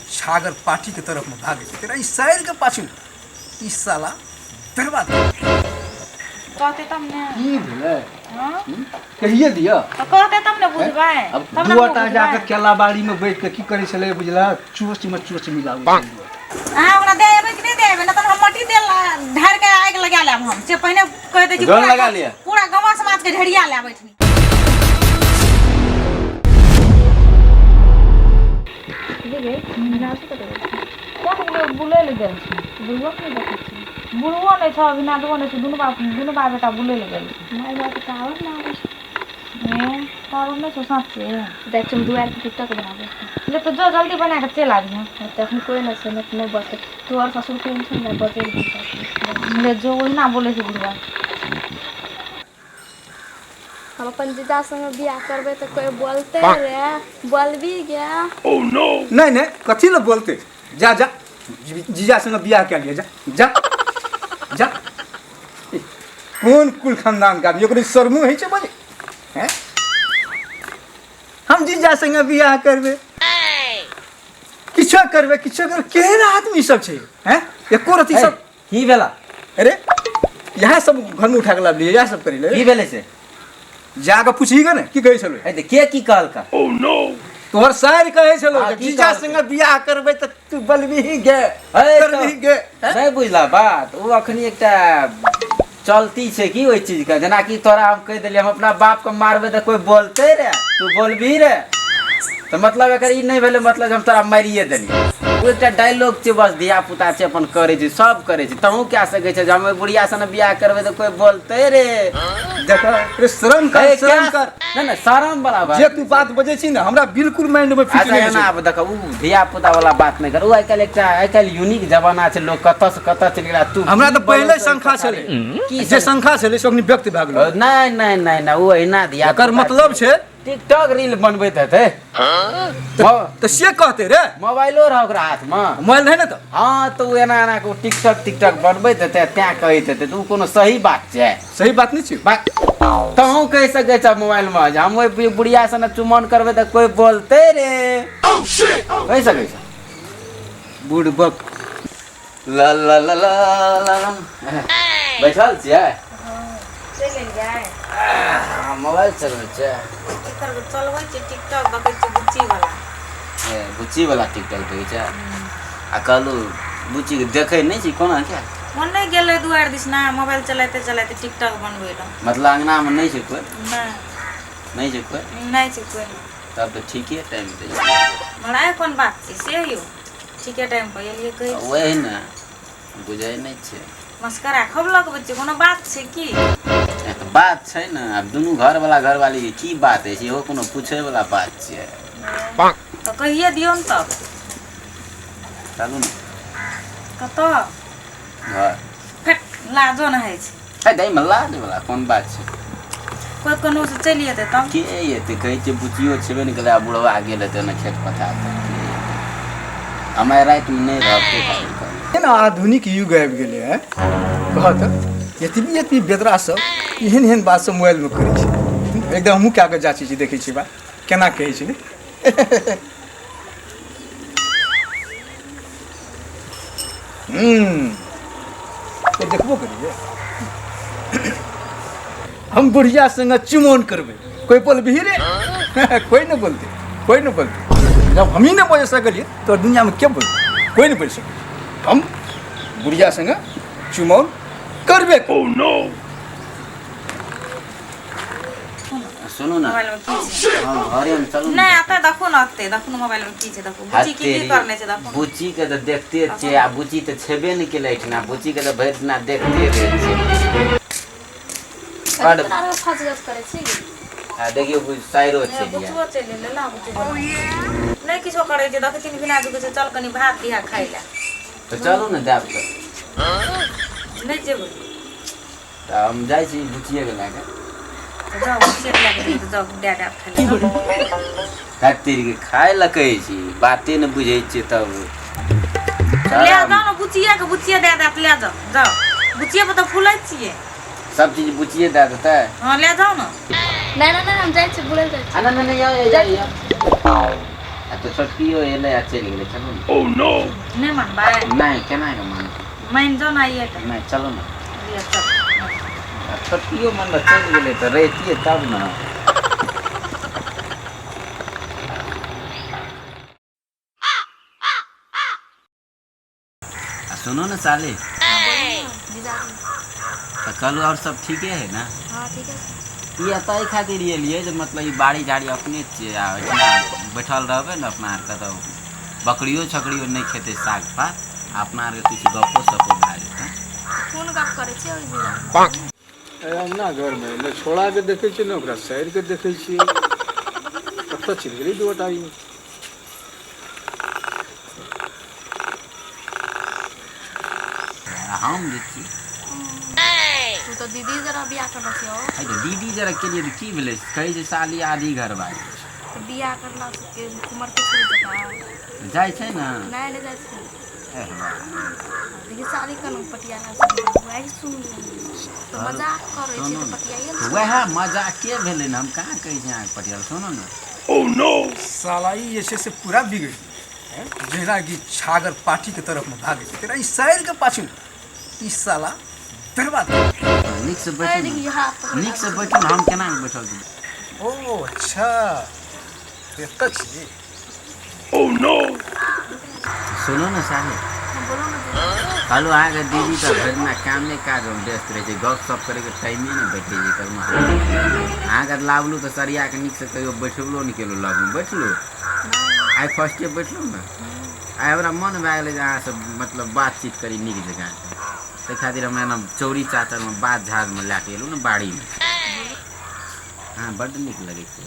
छागर पार्टी के तरफ में भागे छै तेरा ई साइर के पाछू ई साला बर्बाद कर देलकै। कहते तब ने। की भेलै? हाँ? कहिए दिअ। तऽ कहते तब ने बुझबै। अब तब ने दुआटा बुझबै। जाके केला बाड़ी में बैठ के की करै छलै बुझला, चोच में चोच मिलाबै छलै। अहाँ ओकरा दे एबै कि नहि दे एबै? नहि तऽ हम मट्टी तेल ढारि के आगि लगा लेब। हम से पहिने कहि दै छी। जौन पूरा लगा लिअ। पूरा गाँव समाज के ढेरिया लेब एठनी। कोन बुलै लए गेल छै? बुढ़बो के नहि देखै छी। बुढ़बो नहि छौ, अविनाशो नहि छै। दुनू बाप बेटा बुलै लए गेल छै। माय बाप टावर ना आबै छै। ए, टावर नहि छौ साँचे? जाइ छी हम दुआरि पर टिकटॉक बनाबै। ले तऽ जो, जल्दी बना कऽ चलि आबिहे। तऽ एखन कोइ नहि छै, नहि बजतै। तोहर ससुर केहन छै ने, बजै लए। ले जो, ओहिना बोलै छै बुढ़बा। हम अपन जीजा संगे बियाह करबै तऽ कोइ बोलतै रे? बोलबी गे? नहीं नहीं, कथी लए बोलते? जा जा, जीजा संगे बियाह कए लिअ। जा जा जा। ई, कोन कुल खानदान के आदमी, ओकरे शर्मो होइ छै बजे हैं? हम जीजा संगे बियाह करबै, किछो करबै, किछो करबै। केहन आदमी सब छै हैं? एको रति सब की भेला? अरे, इएह सब घरमे उठा के लाबलियै, इएह सब करै की ले। भेलै से? जाके पूछही गे ने, की कहै छलै। ए तऽ के की कहलका? तोहर सार कहै छलो हाँ, जे की जीजा कहलकै? संगे बियाह करबै तऽ तू बलबीही गे, हे, करबही गे, हैं? नहि बुझला बात। ओ अखनी एकटा चलती छै की ओहि चीजके, जेनाकि तोरा हम कहि देलियै, हम अपना बापके मारबै तऽ कोइ बोलतै रे? तू बोलबही रे? तऽ मतलब एकर ई नहि भेलै मतलब जे हम तोरा मारिए देलियै। ओ एकटा डायलॉग छै बस, धिया पुता छै, अपन करै छै, सब करै छै। तहूँ कए सकै छै जे हम ओहि बुढ़िया से बियाह करबै तऽ कोइ बोलतै रे? देख रे, शरम कर। हे, शरम कर। नहि नहि, शरम वाला बात जे तू बात बजै छी ने, हमरा बिल्कुल माइंड में फिट अच्छा नहि एना छै। आब देख, ओ धिया पुता वाला बात नहि कर। ओ आइ काल्हि एकटा आइ काल्हि यूनिक जमाना छै, लोक कतऽ से कतऽ चलि गेला। तू हमरा तऽ की पहिले बोलै छौ, शंका छलै। की? जे शंका छलै से अखनी व्यक्त भए गेलै। नहि नहि नहि नहि, ओ एहिना धिया एकर मतलब छै टिकटॉक रील बनबैत हेतै। तऽ से कहते रे। मोबाइलो रह ओकरा हाथमे? मोबाइल रहै ने तऽ। हँ, तऽ ओ एना एना कऽ टिकटॉक टिकटॉक बनबैत हेतै, तैं कहैत हेतै। तऽ ओ कोनो सही बात छै? सही बात नहि छै। बात तहूँ कहि सकै छ मोबाइलमे जे हम ओहि बुढ़िया से ने चुमौन करबै तऽ कोइ बोलतै रे? कहि सकै छ? बुढ़बक। ला ला ला ला ला ला। बैठल छियै? चलि एलियै? हाँ, मोबाइल चलबै छै। एकर चलबै छियै, टिकटॉक देखै छियै बुच्ची वाला। ए, बुच्ची वाला टिकटॉक देखै छै? आ कहलू, बुच्चीके देखै नहि छी कोना क्या? मोन नहि गेलै दुआरि दिस ना, मोबाइल चलाइते चलाइते टिकटॉक बनबै लए। मतलब अंगनामे नहि छै कोइ? नहि। नहि छै कोइ? नहि छै कोइ नहि। तब तऽ ठीके टाइम दै छै। बड़ा कोन बात छै से यौ, ठीके टाइम पर एलियै कहै छी। वही ने, बुझै नहि छै। मस्करा खूब लगबै छियै, कोनो बात छै की? ए, तऽ बात छै ने। आब दुनू घरवाला घरवालीके की बात होइ छै, इहो कोनो पूछैवला बात छियै? तऽ कहिए दियौ ने तब। चलू ने। कतऽ? घर। फेर लाजो नहि होइ छै। हे, दैमे लाजवला कोन बात छै? कोइ कोनो से चलि एतै तब? के एतै? कहै छै बुचियो छेबे नहि केलै आ बुढ़वा गेल हेतै ने खेत पथार, तऽ के एतै? हम आइ रातिमे नहि रहब, ताहि खातिर कहलहुँ। एहन आधुनिक युग आबि गेलै है, कह तऽ एतबी एतबी बेदरा सब एहन एहन बात सब मोबाइलमे करै छै। एकदम हमहूँ कए कऽ जाँचै छी, देखै छी बात केना कहै छै। तो देखबो करिए, हम बुढ़िया संगे चुमौन करबै, कोइ बोलबही रे? कोइ नहि बोलतै, कोइ नहि बोलतै। जब हमही नहि बजि सकलियै तऽ दुनियामे के बोलतै? कोइ नहि बोलि सकै। हम बुढ़िया संगे चुमौन करबे करबै। सुनू ने। मोबाइल में की छै? हम घरेमे चलू ने। नहि एतऽ देखू ने, एते देखू ने, मोबाइल में की छै देखू। बुच्ची की की करने छै देखू ने। बुच्चीके तऽ देखते छियै, आ बुच्ची तऽ छेबे नहि केलै एहिठिना। बुच्चीके तऽ भरि दिना देखते रहै छियै। बड तोरा फस गस करै छी। आ देखियौ, साइरो छै। बुचबो चलि एलै ला। बुच्ची नहि किछो करै छै, देखै छी बिना दुख छै। चल कनि भात दिहा खाइ लए। तऽ चलू ने, देब तऽ। नहि जेबै। तऽ हम जाइ छी बुच्चिएके लए कऽ। तऽ जाउ, बुच्चिएके लए कऽ जेबै तऽ जाउ, दए देब खाइ लए, जाउ। खातिर खाय लए कहै छी, बाते नहि बुझै छियै तब। तऽ लए जाउ ने बुच्चिएके, बुच्चिए दए देत, लए जाउ, जाउ। बुच्चिए पर तऽ फूलै छियै। सब चीज बुच्चिए दए देतै? हँ, लए जाउ ने। नहि नहि नहि, हम जाइ छी, बुलै जाइ छी। आ नहि नहि, यौ यौ यौ। आ तऽ छोटकियो एलै आ चलि गेलै, चलू ने। नहि मानबै? नहि, केना कऽ मानतै? मानि जाउ ने आइए तऽ। नहि, चलू ने। लिअ, चल। आ छोटकियो मन चलि गेलै तऽ रहितियै तब ने। आ सुनो ने साली। जीजा। तऽ कहलहुँ, आओर सब ठीके है ने? हाँ, ठीक है। ई एतऽ एहि खातिर एलियै जे मतलब ई बाड़ी झाड़ी अपने छियै आ एहिठिना बैठल रहबै ने अपना आरके तऽ बकरियो छकरियो नहि खेतै साग पात, आ अपना आरके किछु गप्पो सप्पो भए जेतै। कोन गप करै छियै ओहि जीजा? अंगना घरमे ने छोड़ाके देखै छियै, ने ओकरा साइरके देखै छियै। कतऽ चलि गेलै दू गोटा ई? आ हम जे छी। तू तऽ दीदी जरा बियाह करना छियौ। है तऽ दीदी जरा केलियै तऽ की भेलै? कहै छै साली आधी घरवाली। तऽ बियाह करला से के कुमर के छोड़ि देता? जाइ छै ने। नहि, नहि जाइ छै। एह वाह। देखी, साली कनो पटियाला से वही सुन तऽ मजाक करै छै। सुनू तऽ ने। पटियाइए तऽ वएह मजाके भेलै ने, हम कहाँ कहै छी अहाँके पटियाला। सुनू ने। साला ई जे छै से पूरा बिगड़ि गेलै। जहिना कि छागर पार्टीके तरफमे भागै छै, तेना ई साइरके पाछू ई साला बर्बाद कऽ देलकै। नीकसँ बैठू ने। देखी, हाथ पकड़। नीकसँ बैठू ने, हम केना कऽ बैठल छी? ओ अच्छा, एतऽ छी। सुनू ने साली। बोलो ने जीजा। कहलहुँ, अहाँके दीदी तऽ भरि दिना कामे काजमे व्यस्त रहै छै, गप सप करैके टाइमे नहि भेटै छै कखनो। अहाँके लाबलू तऽ सरियाके नीकसँ कहियो बैठबलो नहि केलहुँ, लगमे बैठलहुँ? आइ फर्स्टे बैठलहुँ ने, आइ हमरा मन भए गेलै जे अहाँसँ मतलब बातचीत करी नीक जकाँ। ताहि खातिर हम एना चौरी चाचरमे बात झाड़मे लए कऽ एलहुँ ने बाड़ीमे। अहाँ बड्ड नीक लगै छै।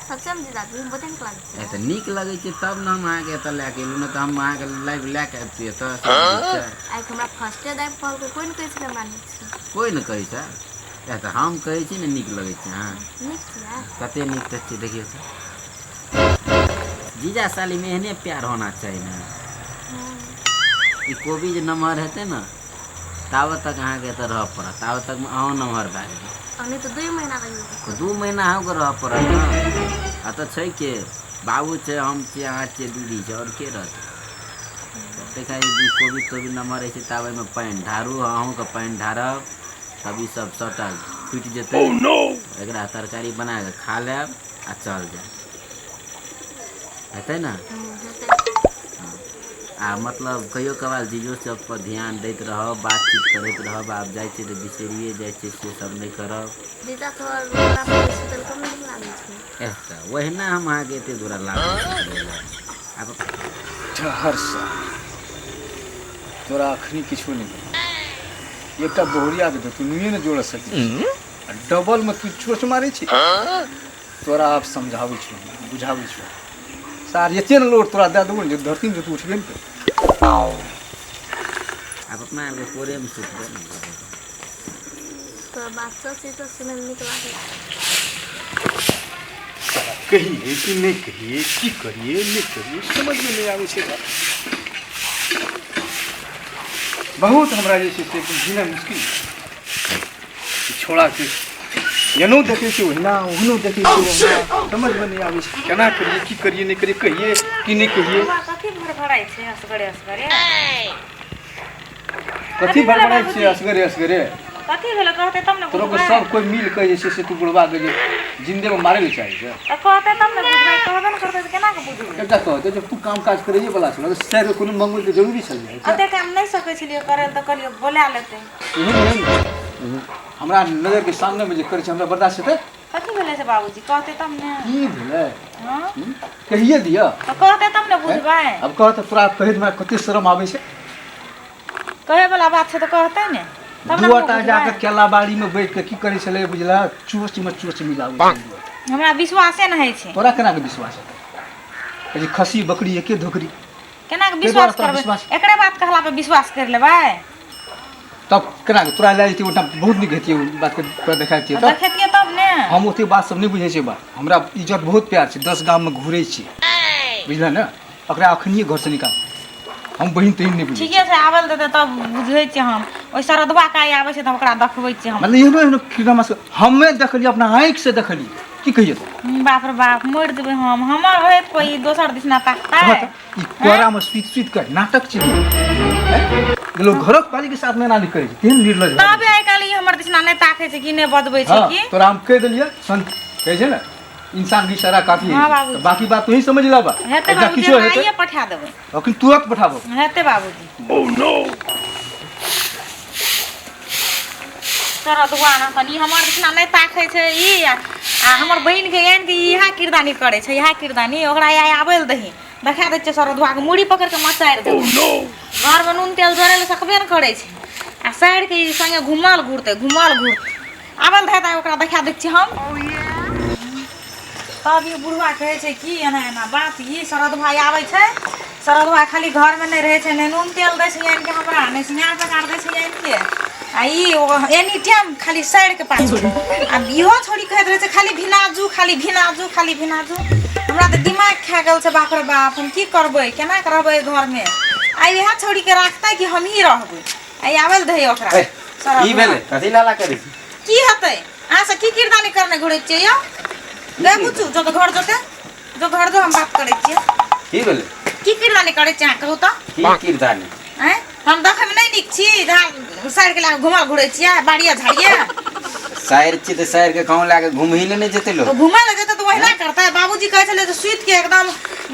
सच्चे में जीजाजी, हम बहुते नीक लागै ए छै। तऽ नीक लगै छै तब ने हम अहाँके एतऽ लए कऽ एलहुँ, नहि तऽ हम अहाँके लाइव लए कऽ अबितियै एतऽ? आइ हमरा फर्स्टे दाइ कहलकै, कोइ नहि कहै छलै हमरा नीक छै। कोइ नहि कहै छै? ए तऽ हम कहै छी ने, नीक लगै छै अहाँ। नीक छियै। कते नीक तऽ छियै, देखियौ तऽ। जीजा सालीमे एहने प्यार होना चाही ने। ई कोबी जे नमहर हेतै ने, ताबत तक अहाँके एतऽ रहऽ पड़त। ताबत तकमे अहूँ नमहर भए जेबै। आ नहि तऽ 2 महीना लागि जेतै। तऽ 2 महीना अहूँके रहऽ पड़त ने। एतऽ छै के? बाबू छै, हम छियै, अहाँ छियै, दीदी छै, आओर के रहतै? ताहि खातिर ई कोबी तोबी नमहर होइ छै ताबेमे पानि ढारू, अहूँके पानि ढारब, तब ई सब सबटा फुटि जेतै। एकरा तरकारी बना कऽ खा लेब आ चल जायब। हेतै ने? हेतै। आ मतलब कहियो कभार जीजो सब पर ध्यान दैत रहब, बातचीत करैत रहब। आब जाइ छियै तऽ बिसरिए जाइ छियै, से सब नहि करब। जीजा, तोहर हमरा पर सुतल कम नीक लागै छै। एह तऽ ओहिना हम अहाँके एते दूरा लाबै आब। ठहर सा, तोरा अखनी किछो नहि भेल। एकटा बहुरियाके तऽ तू नुए ने जोड़ सकै छी आ डबलमे तू चोट मारै छी। तोरा आब समझाबै छियौ, बुझाबै छियौ सार, एते ने लोड तोरा दए देबो ने जे धरतीमे से तू उठबे ने करबही। आब अपना आरके कोरेमे सुतबै ने। तोहर बात सब छै तऽ सुनैमे नीक लागै छै। साला कहिए कि नहि कहिए, की करिए नहि करिए, समझमे नहि आबै छै बात। बहुत हमरा जे छै से एकदम जीना मुश्किल छै। ई छौड़ाके एनो देखै छियै ओहिना, ओहनो देखै छियै ओहिना, समझमे नहि आबै छै केना करिए, की करिए नहि करिए, कहिए कि नहि कहिए। बौआ, कथी भड़भड़ाइ छै असगरे असगरे? कथी बड़बड़ाइ छियै असगरे असगरे? कथी भेलै? कहते तब ने तोरो के बुझबै। सब कोइ मिल के जे छै से तू बुढ़बा के जे जिंदे में मारे ले चाहे छै। तऽ कहते तब ने बुझबै। कहबे ने करते तऽ केना कऽ बुझबै? एकटा कहते, जब तू काम काज करैए वाला छल तऽ सर कोनो मंगल के जरूरी छलै? अते काम नहि सकै छलियै करै लए तऽ कहलियै बोला लेतै। एहन एहन हमरा नजर के सामने में जे करै छै, हमरा बर्दाश्त हेतै? कथी भेलै से बाबूजी, कहते तब ने। की भेलै? हँ। कहिए दिअ। तऽ कहते तब ने बुझबै। आब कह तऽ, तोरा कहैत हमरा कते शरम आबै छै। कहै वाला बात छै तऽ कहते ने तब ने। दुआटा हमहूँ जाके बुझबै। केला बाड़ी में बैठ के की करै छलै बुझलक? चोच में चोच मिलाबै छलै दुआटा। हमरा विश्वासे नहि होइ छै। तोरा केना के विश्वास हेतै? कहै छै, खसी बकरी एके धोकरी। केना के ताहि दुआरे विश्वास तोरा करबै? विश्वास- एकरे बात कहला पर विश्वास करि लेबै? तब केना के तोरा लए जेतियै ओहिठाम, बहुत नीक हेतियै, ओ बातके तोरा देखा दितियै तब। देखेतियै तब ने। हम ओते बात सब नहि बुझै छियै बात। हमरा इज्जत बहुत प्यार छै, 10 गाममे घूरै छी, बुझल ने? ओकरा अखनिए घरसँ निकाल, हम बहिन तहिन नहि बुझै। ठीके छै, आबल देतै तब बुझै छियै हम। ओहि शरदवा के आइ आबै छै तऽ ओकरा देखबै छियै हम। मतलब एहनो एहनो किरमा से हमे देखलियै, अपना आँखिसँ देखलियै। की कहिए तो बाप रे बाप मरि जेबै हम हमर होइत कोई दोसर दिस ना ताकतै हाँ तऽ ई कोरा में सुति सुति कऽ नाटक छै लोग घरक वाली के साथ में एना नहि करै छै तेहन निर्लज भए तबे आइ काल्हि ई हमर दिस ना नहि ताकै छै कि नहि बजबै छै हाँ की तोरा हम कहि देलियै संत कहै छै ने इंसान के इशारा काफी हाँ, है बाबूजी। तऽ बाकी बात तोही समझ लेबा हेतै एकटा बाबूजी किछो हम हेतै आइए पठा देबै अखन तुरंत पठाबो हेतै बाबूजी सरदुआ ना तनी हमर दिसना नहि ताकै छै ई आ हमर बहिनके आनि के इएह किरदानी करै छै इएह किरदानी ओकरा आइ आबै लए दही देखा दै छियै सरदुआके मूड़ी पकड़ि के मचारि देबै घरमे नून तेल जोड़ै लए सकबे ने करै छै आ साइडके ई संगे घुमल घुरतै घुमल घुरतै आबै लए दही तऽ ओकरा देखा दै छियै हम। तब ई बुढ़वा कहै छै कि एना एना बात ई शरद भाई आबै छै शरद भाई खाली घरमे नहि रहै छै नहि नून तेल दै छै आनिके हमरा नहि सिंगार पकार दै छै आनिके आ ई एनी टाइम खाली साइडके पाछू आ इहो छोड़ी कहैत रहै छै खाली भिनाजू खाली भिनाजू खाली भिनाजू। हमरा तऽ दिमाग खा गेल छै बाप रे बाप हम की करबै केना के रहबै घरमे आ इएह छोड़ीके राखतै कि हमही रहबै आ आबै लए दही ओकरा की भेलै कथी लाला करै छी की हेतै अहाँ से की किरदानी करने घुरै छियै यौ गै बुच्चू जो तऽ घर जोते जो घर जो हम बात करै छियै। की भेलै की किरदानी करै छियै अहाँ कहू तऽ की किरदानी आँय हम देखैमे नहि नीक छी जहाँ साइड के लए कऽ घुमल घुरै छियै बाड़िए झाड़िए साइर छी तऽ साइर के कहूँ लए कऽ घुमही लए नहि जेतै लोक तऽ घुमै लए जेतै तऽ ओहिना करतै बाबूजी कहै छलै जे सुति के एकदम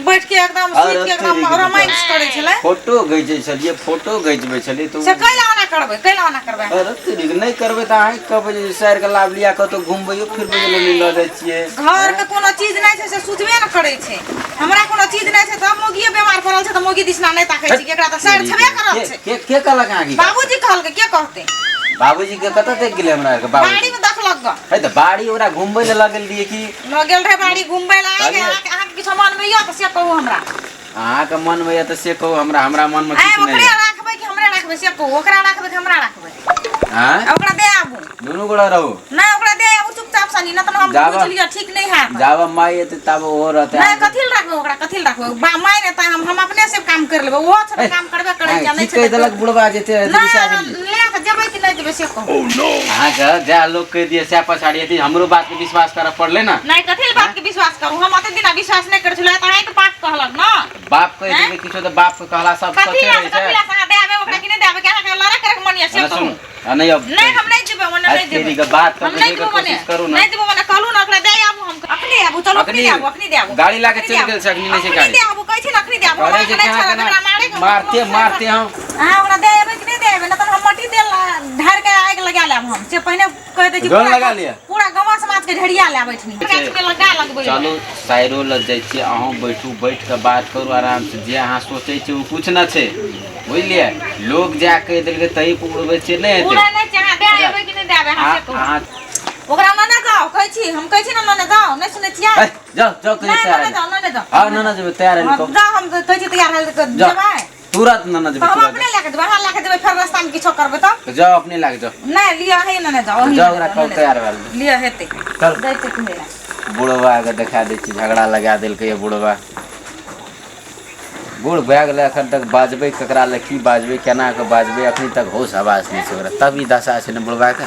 बैठ के एकदम सुति के एकदम रोमांस करै छलै फोटो घिचै छलियै फोटो घिचबै छलियै तऽ से कैला ओना करबै कैला ओना करबै अरे तोरी नहि करबै तऽ अहाँ कहबै जे साइर के लाभ लिया कतौ घुमबैयो फिरबैयो लए नहि लऽ जाइ छियै घर में कोनो चीज नहि छै से सुझबे ने करै छै हमरा कोनो चीज नहि छै तऽ मौगिए बेमार पड़ल छै तऽ मौगी दिसना नहि ताकै छै एकरा तऽ साइर छेबे करल छै के के कहलक अहाँके बाबूजी कहलकै के कहतै बाबूजी के कतऽ देख गेलै हमरा आरके बाबूजी बाड़ी में देखलक गऽ है तऽ बाड़ी ओकरा घुमबै लए लऽ गेल रहियै की लऽ गेल रहै बाड़ी घुमबै लए आइ अहाँके अहाँके किछो मनमे यऽ तऽ से कहू हमरा अहाँके मनमे यऽ तऽ से कहू हमरा हमरा मनमे आइ किछु नहि ओकरे यऽ राखबै कि हमरे राखबै से कहू ओकरा राखबै कि हमरा राखबै आँय आ ओकरा दे आबू दुनू गोड़ा रहू नहि ओकरा दे आबू चुपचाप सनी नहि तऽ हम जाबऽ। बुझि लिअ ठीक नहि हैत जाबऽ माय एतै ताबऽ ओहो रहतै नहि कथी लए राखबै ओकरा कथी लए राखबै बा माय नहि तऽ हम अपने से काम कर लेबै ओहो छोटे काम करबे करै छै की नहि कहि देलक बुढ़बा जेते नहि ले कऽ जेबै कि नहि जेबै से कहू अहाँके जएह लोक कहि दिए सएह पछाड़ी हेतै हमरो बातके विश्वास करऽ पड़लै ने नहि कथी लए बातके विश्वास करू हम ओते दिना विश्वास नहि करै छलहुँ तऽ अहाँके पाप कहलक ने बाप कहि देबै किछो तऽ बापके कहला सब कथी सचे लए रहै कथी छै लए अहाँ दे आबै ओकरा कि नहि दे आबै अहाँके लड़ाइ करैके मन यऽ से ना कहू सुनू आ नहीं अब नहीं हम नहीं जेबै ओने नहीं जेबै तेरी के बात हम नहीं के जेबै ओने कोशिश करू ना नहीं जेबै ओने कहलू ना ओकरा दे आबू हम अखनी आबू चलो अखनी अखनी आबू अखनी दे आबू गाड़ी लाके चलि गेल छै, अखनी नहि छै अखनी गाड़ी। दे आबू कहै छी ना अखनी दे आबू करे छै हमरा केना नहि केना छोड़त, मारे के मारते मारते हम अहाँ ओकरा दे आबै कि नहि दे आबै ना तऽ हम मट्टी तेल ढार के आगि लगा लेब हम से पहिने कहि दै छी जोन पूरा लगा लिअ। पूरा गाँव समाज के ढेरिया लेब एठनी गाछ में लगा लगबै चलू साइरो लग जाइ छियै अहूँ बैठू बैठ कऽ बात करू आराम से जे अहाँ सोचै छियै ओ कुछ न छै बुझलियै लोग जा कहि देलकै तही पर उड़बै छियै नहि हेतै पूरा नहि छै अहाँ दे आबै कि नहि दे आबै अहाँ से कहू अहाँ ओकरा न जाओ कहै छी हम कहै छी ना न जाओ नहि सुनै छियै ए, जाओ जाओ कहियो नहि तैयार न जाओ न जाओ हाँ न न जेबै तैयार हाँ, हेली जाओ हम कहै छी तैयार हेली जाओ जेबै तुरंत न न जेबै तऽ हम तुरंत अपने लए के जेबै अहाँ लए के जेबै फेर रास्तामे किछो करबै तऽ जाओ अपने लाग जाओ नहि लिअ अहीं ने जाओ अहीं जाओ ने ओकरा जाओ, कहू ने तैयार भेल लिअ हेतै चल जाइ छी कहै लए बुढ़वा के देखा दै छी झगड़ा लगा देलकै ये बुढ़वा बूढ़ भए गेलै एखन तक बाजबै ककरा लए की बाजबै केना कऽ बाजबै अखन तक होश हवास नहि छै ओकरा तब ई दशा छै ने बुढ़बाके।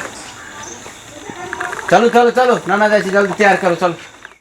चलू चलू चलू नाना जाइ छी जल्दी तैयार करू चलू।